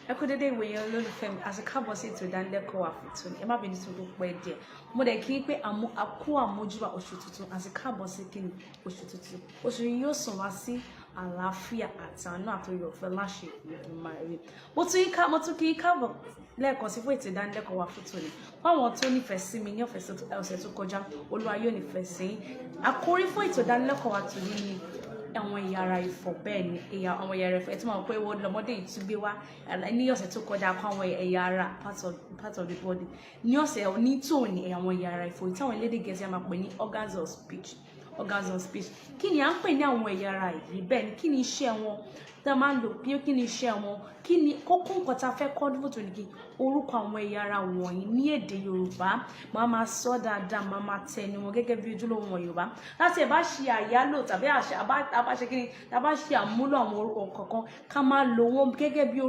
Ẹ kú dédé ìwòye, olólùfẹ́ mi, àti káàbọ̀ sí ètò ìdánilẹ́kọ̀ọ́ wa fún tòní. Ẹ má bínú tí mo pẹ́ díẹ̀. Mo dẹ̀ kí n pé àkú àmójúbà oṣù tuntun, àti káàbọ̀ sí kíni, oṣù tuntun. Oṣù yìí yóò sàn wá sí àlàáfíà àti àánú àti oore ọ̀fẹ́ láṣẹ Èdùmàrè. Mo tún kí n káàbọ̀ lẹ́ẹ̀kan sí fún ètò ìdánilẹ́kọ̀ọ́ wa fún tòní. Fún àwọn tó nífẹ̀ẹ́ sí mi ní ọ̀sẹ̀ tó kọjá, Olúwa yóò nífẹ̀ẹ́ sí yín. Àkórí fún ètò ìdánilẹ́kọ̀ọ́ wa tòní ni àwọn ẹ̀yà ara ìfọ̀. Bẹ́ẹ̀ ni, àwọn ẹ̀yà ara ìfọ̀. Ẹ tí mo mọ̀ pé wọ́n lọ́mọdé yìí tún gbé wá. Ní ọ̀sẹ̀ tó kọjá, kọ́ àwọn ẹ̀yà ara, part of the body. Ní ọ̀sẹ̀ ní tòní, àwọn ẹ̀yà ara ìfọ̀ tí àwọn elédè Gẹ̀ẹ́sì máa pè ní organs of speech. Organs of speech. Kí ni à ń pè ní àwọn ẹ̀yà ara yìí? Bẹ́ẹ̀ ni, kí ni iṣẹ́ wọn tá a máa ń lò bí? Kí ni iṣẹ́ wọn? Kí ni kókó nǹkan tá a fẹ́ kọ́ ní tòní? Kí orúkọ àwọn ẹ̀yà ara wọ̀nyí ní èdè Yorùbá, máa máa sọ dáadáa, máa máa tẹnu wọn gẹ́gẹ́ bí ojúlówó wọn Yorùbá, láti ẹ̀ bá ṣe àyálò tàbí àṣà àbá ṣe kí ni, tá a bá ṣe àmúlò àwọn orúkọ kankan, ká máa lò wọ́n gẹ́gẹ́ bí orí.